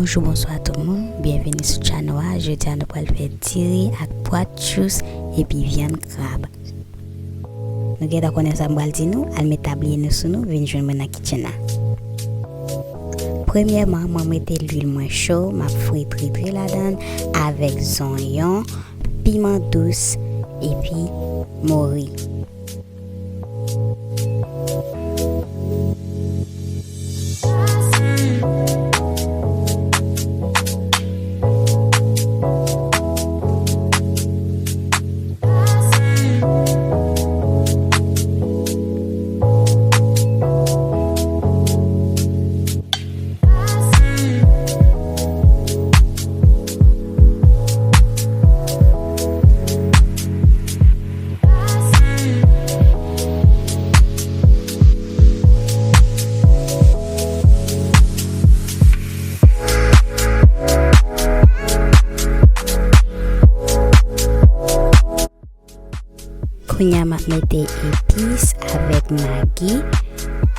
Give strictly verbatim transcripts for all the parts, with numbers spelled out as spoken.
Bonjou, bonswa tout moun, byenveni sou channel a. Jodi a nou pral fè diri ak pwa tchous epi vyann krab. Nou gentan konnen sa m pral di nou, al met tabliye nou sou nou, vin jwenn mwen nan kitchen nan. Premyèman, mwen mete lwil mwen cho, m ap fri tritri ladan avèk zonyon, piman dous epi mori. Kounye a m ap mete epis avèk magi,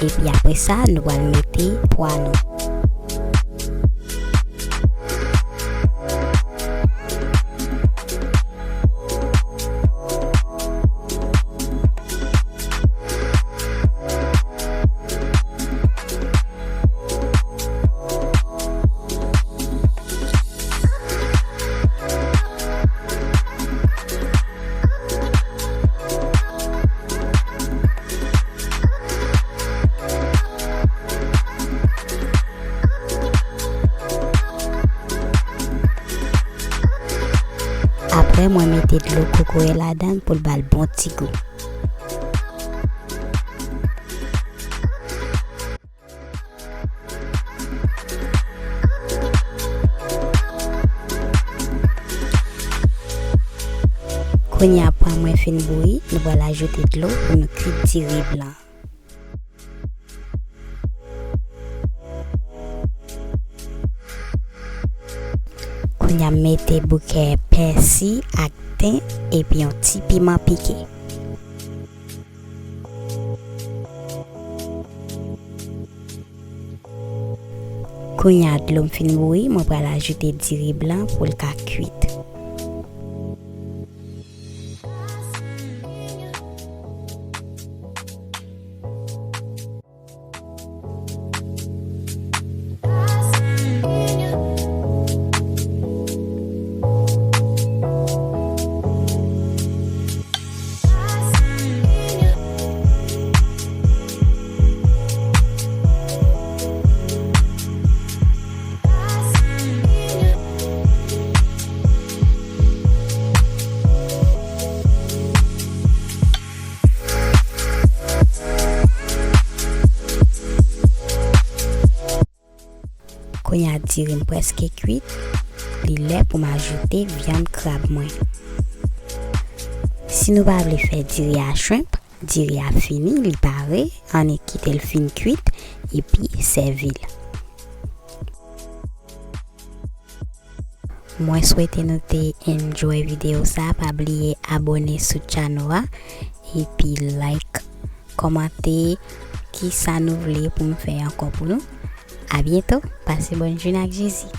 epi apre sa, nou pral mete pwa nou. Apre, mwen mete dlo kokoye ladan pou l ba l bon ti gou. Kounye a pwa mwen fin bouyi, nou pral ajoute dlo pou nou kwit diri blan. Kounye a m mete bouke pèsi ak ten epi yon ti piman pike. Kounye a dlo m fin bouyi, mwen pral ajoute diri blan pou l ka kwit. Kounye a diri m prèske kwit, li lè pou m ajoute vyann krab mwen. Si nou pa vle fè diri a shrimp, diri a fini, li pare, ann kite l fin kwit, epi sèvi l. Mwen swete nou te enjoy videyo sa. Pa bliye abòne sou channel a, epi like, kòmante kisa nou vle pou m fè ankò pou nou. A byento, pase bòn jounen ak Jezi.